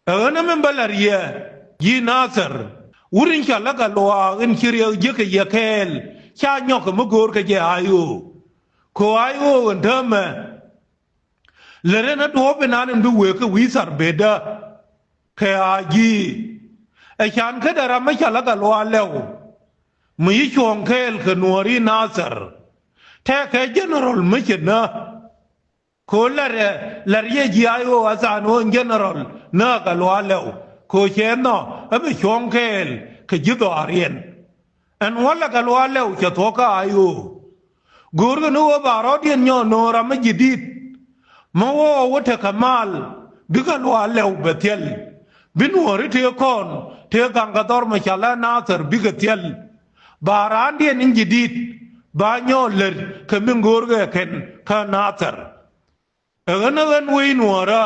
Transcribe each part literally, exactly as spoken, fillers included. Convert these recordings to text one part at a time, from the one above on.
Ɛ ɣän ɛ min bä la̱r yɛ ji̱ Nathɛr, wut in cɔal ɛ Gatluak in ci riɛk jiäk kɛ yɛ kɛɛl, ca nyɔk kɛ mi go̱o̱r kɛ jɛ I O. Kɛ I O ɛn täämɛ, lät ɛn ɛ duɔ̱ɔ̱p inan in bi wëë kɛ wi̱i̱ thar bëëdä kɛ a ji̱. Ɛ can kädɛ ram mi cɔal ɛ Gatluak Lɛw, mi ci cuɔ̱ɔ̱ŋ kɛɛl kɛ Nuääri Nathɛr, tëëkɛ general mi ci nä. Kɛ ɣöö la̱r ɛ, la̱r yɛ ji̱ I O a tha̱a̱ŋ ɣöö general nä Gatluak Lɛw, kɛ ɣöö cɛ nhɔk ɛ bi cuɔ̱ɔ̱ŋ kɛɛl kɛ ji̱ dhɔaariɛn. Ɛn walɛ Gatluak Lɛw cɛ thuɔ̱k kä I O. Go̱o̱rkɛ ni ɣöö ba rɔ̱diɛn nyɔk no̱o̱ŋ ram mi ji̱ di̱t, mi wä wä tekɛ mal, bi Gatluak Lɛw bɛ thiɛl, bi Nuääri tëë kɔn tëë gaŋ kɛ dhɔr mi cɔal ɛ Nathɛr bikɛ thiɛl. Ba raandiɛn in ji̱ di̱t ba nyɔk lät kɛ min go̱o̱rkɛ kɛn kä Nathɛr. Ɛ ɣän ɛ ɣän wec Nuäärä,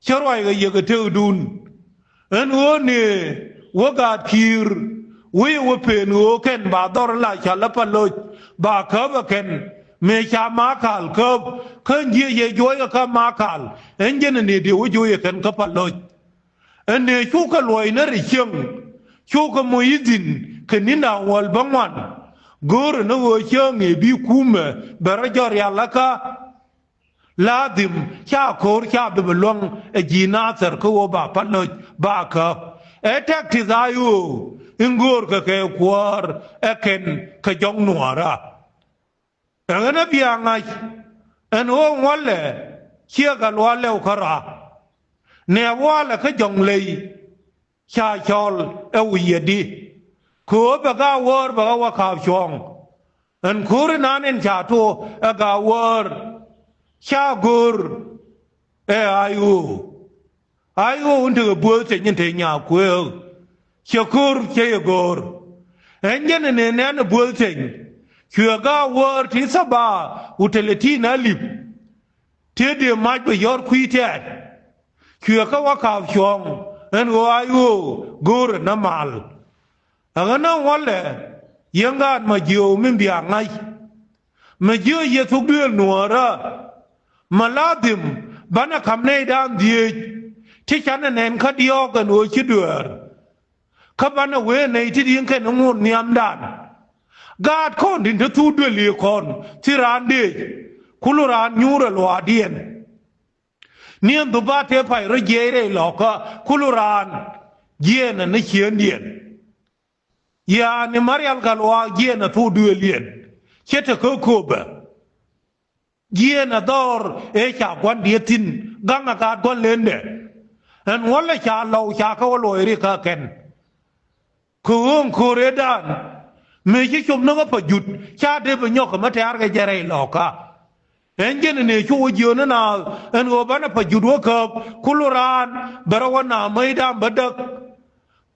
cä ruac kɛ yek ɛ tëkdun. Ɛn ɣöö ni wä gaat ki̱i̱r, wec ɛ wä pen ɣöö kɛn ba dhɔr la cɔal ɛ Paloc, ba käp ɛ kɛn, mëë ca Makal käp, kä jiɛc ɛ juɔc kɛ kä Makal, ɛn jɛn ɛ ni dee wä juɔc ɛ kɛn kä Paloc. Ɛn ni cukɛ luɔc ni rɛy cieŋ, cukɛ moc i̱ dhi̱n kɛ ni̱n da̱ŋ wäl bäŋuan. Go̱o̱rɛ ni ɣöö cäŋ ëë bi kumɛ bɛ rɔ jɔr rial ɛ kä. Ladhim ca ko̱r ca bi bi luäŋ ɛ ji̱ Nathɛr kä ɣöö ba Paloc ba käp. Ɛ tɛk ti thaa i̱ ɣöö in göörkɛ kɛ kuäär ɛ kɛn kɛ jɔ̱ŋ Nuäärä. Ɛ ɣän ɛ bia ŋa̱c ɛn ɣöö ŋuɔ̱lɛ ciɛ Gatluak Lɛw kärɔa. Nɛ walɛ kä Jɔ̱ŋley ca cɔl ɛ wi̱i̱ yɛ di. Kɛ ɣöö bɛ Gaawäär bɛ ɣä wä ka̱a̱p cuɔ̱ɔ̱ŋ. Ɛn ko̱r inan in ca tuɔ ɛ Gaawäär ca go̱o̱r ɛ I O. I O in tekɛ buɔth teny in te nyaa kuëëk. Cɛ ko̱r cɛ yɛ go̱o̱r. Ɛn jɛn in nɛn ɛ buɔth teny. Cuɛ Gaawäär ti thaba utɛlɛ tin alip. Tëë dee mac bɛ yɔ̱r kui̱ tɛɛt. Cuɛ kä wä ka̱a̱p cuɔ̱ɔ̱ŋ ɛn ɣöö I O go̱o̱rɛ nä mal. Ɛ ɣän ɛ ŋuɔ̱lɛ yɛn gaat ma jiöök min bia ŋa̱c. Ma jiöök yɛ thuk duëël Nuäärä. Ma ladhim banɛ ka̱m nɛy da̱a̱n dhieec. Ti canɛ nɛn kä diɔ̱ɔ̱k ɛn ɣöö ci dueer. Kä banɛ wee nɛy ti di̱i̱ŋ kɛn ŋot nhiamdan. Gaat kɔn tin te thuk duëël i̱ kɔn thi raan dëëc. Kulu raan nyuurɛ luaakdiɛn. Ni ɛn dhup a tëë pay rɔ jiɛc rɛy lɔ̱kä kulu raan jiɛɛnɛ ni ciëëŋdiɛn. Yaani ma rial Gatluak jiɛɛnɛ thuk duëëliɛn. Cɛ te kä köpɛ. Jiɛɛnɛ dhɔr ëë ca gua̱ndiɛ thi̱n gaŋɛ gaat gua̱n lendɛ. Ɛn wälɛ ca lɔw ca kɛ wä luɔc rik kä kɛn. Kɛ ɣöö ɛn ko̱r ëëdan mëë ci cop ni ɣä Pajut ca dee bi nyɔk kɛ mi tɛ̈r kɛ jɛ rɛy lɔ̱kä. Ɛn jɛn in ëë cu wä jiöön ni naath ɛn ɣöö banɛ Pajut wä käp kulu raan bɛ rɔ wä naam mäcdan bä däk.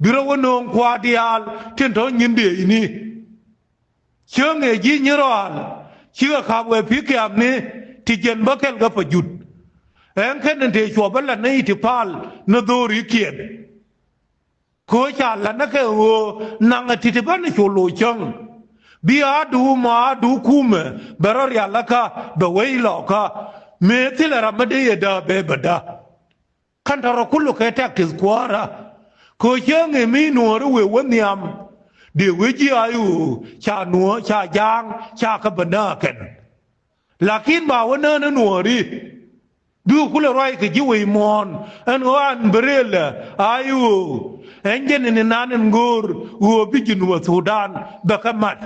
Bi rɔ wä nööŋ kua̱r diaal tin tɔ̱ nyin dëëcni. Cäŋ ëë ji̱ nyin rɔal cikɛ ka̱p wee pi̱i̱ kiamni ti jiɛn bä kɛl kɛ Pajut. Ɛn kɛn in tëë cuɔ bä la̱t ni iti pal ni dho̱rikiɛn. Kɛ ɣöö ca la̱t ni kɛ ɣöö naŋɛ ti̱ti̱ bä ni cu loc cäŋ. Bi aadu mɔ aadu kumɛ bɛ rɔ rialikä bɛ wec lɔkä. Mëë thilɛ ram mi dee yɛ dääk bɛ bɛ dääk. Kɛn tɔ̱rɔ kulu kɛ tɛk ti̱th kuäärä. Kɛ ɣöö cäŋ ëë mi Nuääri wëë wä nhiam. Dee wee ji̱ I O ca Nuäär ca ja̱a̱ŋ ca kɛ bä nääk kɛn. Lakin ba wä nään ɛ Nuääri. Bikɛ kulɛ ruac kɛ ji̱ wec muɔ̱ɔ̱n ɛn ɣöö an bi rëël ɛ I O. Ɛn jɛn in inan in go̱o̱r ɣöö bi Junub Thudan bɛ kɛ mat.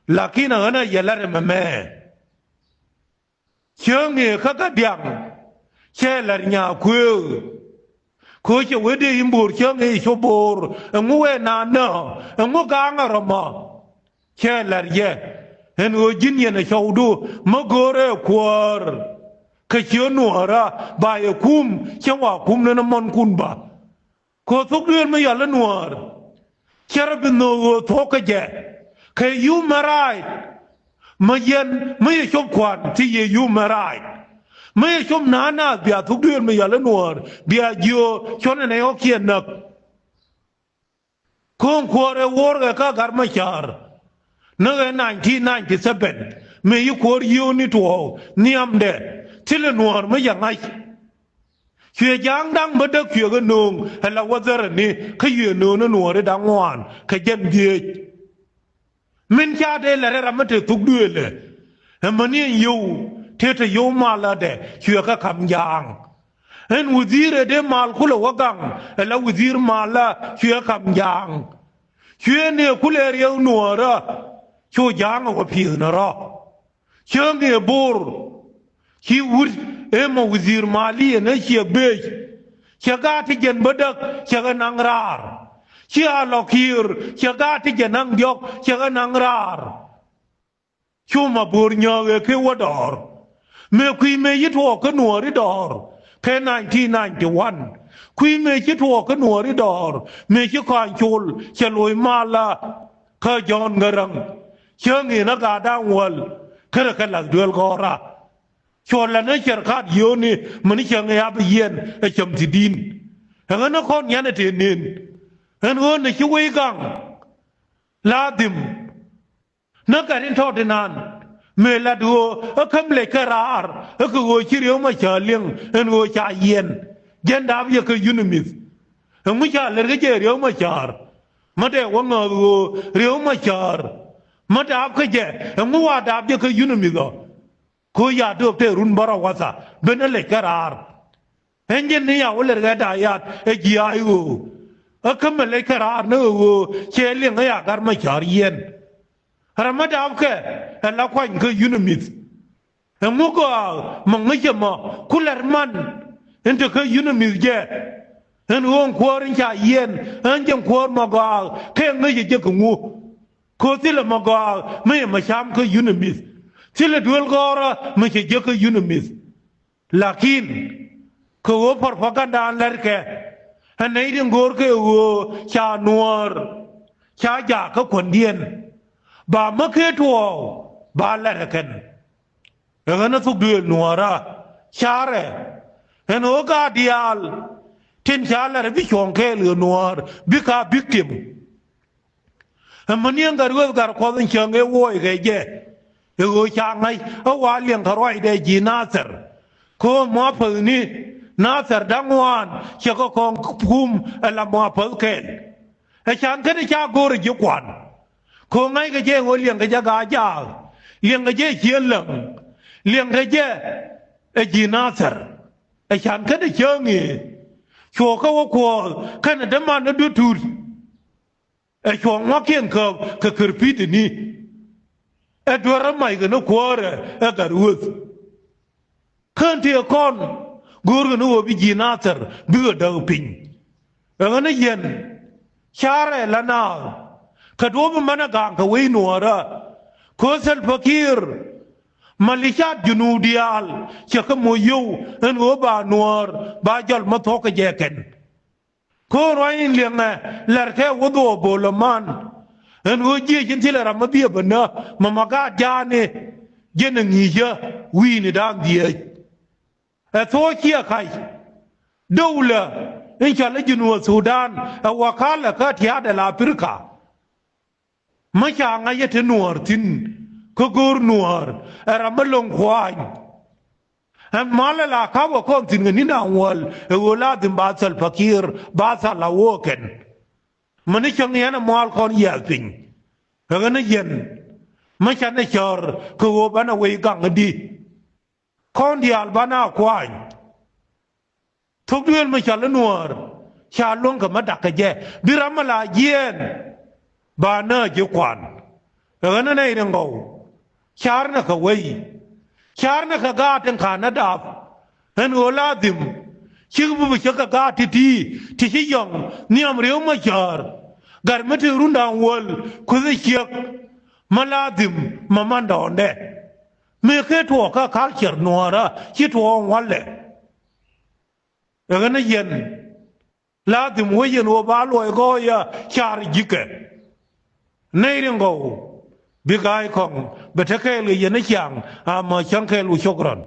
Lakin ɛ ɣän ɛ yɛ la̱t ɛmɛ mɛ. Cäŋ ëë kä Gadiaŋ cɛ la̱t nyaa kuëëk. Kɛ ɣöö cɛ wee dee in bo̱o̱r cäŋ ëë cop bo̱o̱r ɛŋu wee naan nä ɛŋu ga̱a̱ŋ ɛ rɔ̱mɔ. Cɛ la̱t yɛ ɛn ɣöö ji̱n yɛn ɛ cɔwdu mi go̱o̱rɛ kuäär. Kɛ ciö Nuäärä ba yɛ kum cäŋ wa kum ni ni mɔnkun ba. Kɛ ɣöö thuk duëël mi yɔl i̱ Nuäär. Cɛ rɔ bi nhöök ɣöö thuɔ̱k kä jɛ kɛ human right. Mi yɛn mi yɛ cop kua̱n ti yɛ human right. Mi yɛ cop naath naath bia thuk duëël mi yɔl i̱ Nuäär bia jiöö cuɔ̱n ɛn ɛ ɣɔ̱kiɛn näk. Ko̱o̱ŋ kuäär ɛ wuɔ̱ɔ̱rkɛ kä Gat Macar. Ni ɣän nineteen ninety-seven mëë yi kuäär yio̱o̱ni tuɔɔk nhiamdɛ thilɛ Nuäär mi yɛ ŋa̱c. Cuɛ ja̱a̱ŋ da̱ŋ bädäk cuɛ kɛ nööŋ ɛ la wäthärä ni kä cuɛ nööŋ ni nuɔɔri da̱ŋ ŋuan kɛ jɛn dhieec. Min ca dee lɛr ɛ ram mi te thuk duëëlɛ ɛ mäni ɛn yio̱w tëë te yio̱w malä dɛ cuɛ kɛ ka̱m ja̱a̱ŋ. Ɛn wudhiir ɛ dee mal kulɛ wä gaŋ ɛ la wudhiir malä cuɛ ka̱m ja̱a̱ŋ. Cuɛ ni ɛ kulɛ riɛw nuɔɔrä cu ja̱a̱ŋ ɛ wä pi̱i̱th ni rɔ. Cäŋ ëë bo̱r ci wut ëë mɔ wudhiir mali ɛn ɛ ciɛ bëëc. Cɛ gaat ti jɛn bädäk cɛ kɛ naŋ raar. Ci a lɔ kiër cɛ gaat ti jɛn naŋ diɔ̱k cɛ kɛ naŋ raar. Cu ma bo̱r nyääk ëë kɛ wä dɔɔr. Mëë kui̱ mëë ci tuɔɔk kä nuɔɔri dɔɔr kɛ nineteen ninety-one. Kui̱ mëë ci tuɔɔk kä nuɔɔri dɔɔr mëë ci kɔaŋ col cɛ loc malä. Kä Jɔ̱ɔ̱n Ŋäräŋ cäŋ in a gaatdan wäl kärɛ kɛ lath duel gɔ̱rä. Cuɔ lɛ ni cɛr kat yio̱o̱ni mäni cäŋ i̱ ap yiɛn ɛ cäm thi̱di̱n. Ɛŋä ni kɔn nyan ɛ tëë nen ɛn ɣöö ni ci wec gaŋ. La dhim ni gat in tɔ̱ ti naan mëë lat ɣöö ɛ käm lec kɛ raar ɛ kɛ ɣöö ci Riek Machar liŋ ɛn ɣöö ca yiɛn. Jɛn daap yɛ kä yunimith. Ɛŋu ca lɛr kä jɛ Riek Machar mä dee wä ŋääth ɣöö Riek Machar mä daap kä jɛ ɛŋu wa daap jɛ kä yunimith ɔ. Ko̱ ya döök tëë run bärɔw watha ben ɛ lec kɛ raar. Ɛn jɛn ni ya wä lɛr kɛ da̱a̱ yath ɛ ji̱ a i̱ ɣöö ɛ käm ɛ lec kɛ raar ni ɣöö cɛ liŋ ɛ ya Gat Machar yiɛn. Ram mä daapkɛ ɛ la kuany kä yunimith. Ɛŋu gɔaa mɔ ŋäcɛ mɔ ku lɛr man in te kä yunimith jɛ. Ɛn ɣöö ɛn kuäär in ca yiɛn ɛn jɛn kuäär mɔ gɔaa kɛ ŋäcɛ jɛ kɛ ŋu. Ko̱ thilɛ mɔ gɔaa mi yɛ mɔ cam kä yunimith. Thilɛ duel gɔ̱rä mi cɛ jek kä yunimith. Lakin kɛ ɣöö propaganda an lɛrkɛ ɛ nɛy tin go̱o̱rkɛ ɣöö ca nuäär ca jaak kä kuändiɛn. Ba mä kee tuɔɔk ba lɛr ɛ kɛn. Ɛ ɣän ɛ thuk duëël nuäärä carɛ ɛn ɣöö gaat diaal tin ca lɛr bi cuɔ̱ɔ̱ŋ kɛɛl ɣöö nuäär bikɛ a victim. Ɛmäni ɛn Gatwec Gatkuɔth in cäŋ ëë wuɔc kɛ jɛ. Ɛ ɣöö ca ŋa̱c ɛ wa liɛŋ kɛ ruacdɛ ji̱ Nathɛr. Kɛ ɣöö muapäthni Nathɛr da̱ŋ ŋuan cɛ kɛ kɔn kum ɛ la muapäth kɛɛl. Ɛ can kä ti ca go̱o̱r ɛ ji̱ kuan. Kɛ ɣöö ŋa̱ckɛ jɛ ɛŋu liɛŋkɛ jɛ Gaa-jaak, liɛŋkɛ jɛ Cieŋ Läŋ, liɛŋkɛ jɛ ɛ ji̱ Nathɛr. Ɛ can kä ti cäŋ ëë cuɔɔk kä wä kuɔɔth kɛnɛ däman ni duet tuut. Ɛ cuɔ̱ɔ̱ŋ ŋua̱kiɛn käp kɛ kärpi̱tdɛ ni. Ɛ duer ɛ mac kɛ ni kuäärɛ ɛ Gatwec. Kään tëë kɔn go̱o̱rkɛ ni ɣöö bi ji̱ Nathɛr bikɛ däk piny. Ɛ ɣän ɛ yɛn carɛ la naath kɛ duɔ̱ɔ̱p ɛmɛn ɛ ga̱a̱ŋ kɛ wec nuäärä. Kɛ ɣöö Salva Kiir malicat Junub diaal cɛ kɛ moc yio̱w ɛn ɣöö ba nuäär ba jɔl mä thuɔ̱k kɛ jɛ kɛn. Ko̱r ruac in liɛŋɛ lɛr kɛ wuth ɣöö bo̱o̱l ɛman. Ɛn ɣöö jiɛc in thilɛ ram mi biɛ bä nä mɛ ma gaat ja̱a̱ni. Jɛn ɛ ŋi̱i̱cä wi̱i̱ni da̱a̱n dhieec. Ɛ thok ciɛ kac dowlä in cɔal i̱ Junub Thudan ɛ wakalä kä tia̱a̱dɛ la Aprika. Mä ca ŋa̱c yɛ te nuäär thi̱n kä go̱o̱r nuäär ɛ ram mi lo̱ŋ kua̱a̱ny. Ɛn malɛ la ka̱pkɛ kɔn thi̱n kɛ ni̱n da̱ŋ wäl ɛ ɣöö la dhi̱n ba Salva Kiir ba thal a wä kɛn. Mäni cäŋ yɛn ɛ mual kɔn yiath piny. Ɛ ɣän ɛ yɛn mä canɛ cäär kɛ ɣöö banɛ wec gaŋ i̱di. Kɔn diaal banɛ a kua̱a̱ny. Thok duëël mi cɔal i̱ nuäär ca luäŋ kɛ mä da̱k kɛ jɛ bi ram mi la jiɛɛn. Ba nääc ji̱ kuan ɛ ɣän ɛ nɛy rin gɔw. Ca̱rnɛ kɛ wei ca̱rnɛ kɛ gaat tin ka̱n ɛ dap. Ɛn ɣöö la dhim cik bi bi cä kɛ gaat ti̱ti̱ ti ci yɔ̱ŋ nhiam Riek Machar. Gat mi te run da̱ŋ wäl kueth ɛ ciek. Mä la dhim mä mandɔɔndɛ. Mëë kee tuɔɔk kä culture nuäärä ci tuɔɔk walɛ. Ɛ ɣän ɛ yɛn la dhim wec yɛn ɣöö ba luɔc gɔɔyä car ji̱kɛ. Nɛy rin gɔw bi ga̱a̱c kɔŋ bɛ te kɛɛl kɛ yɛn ɛ ciaŋ. Amä cäŋ kɛɛl wu cokran.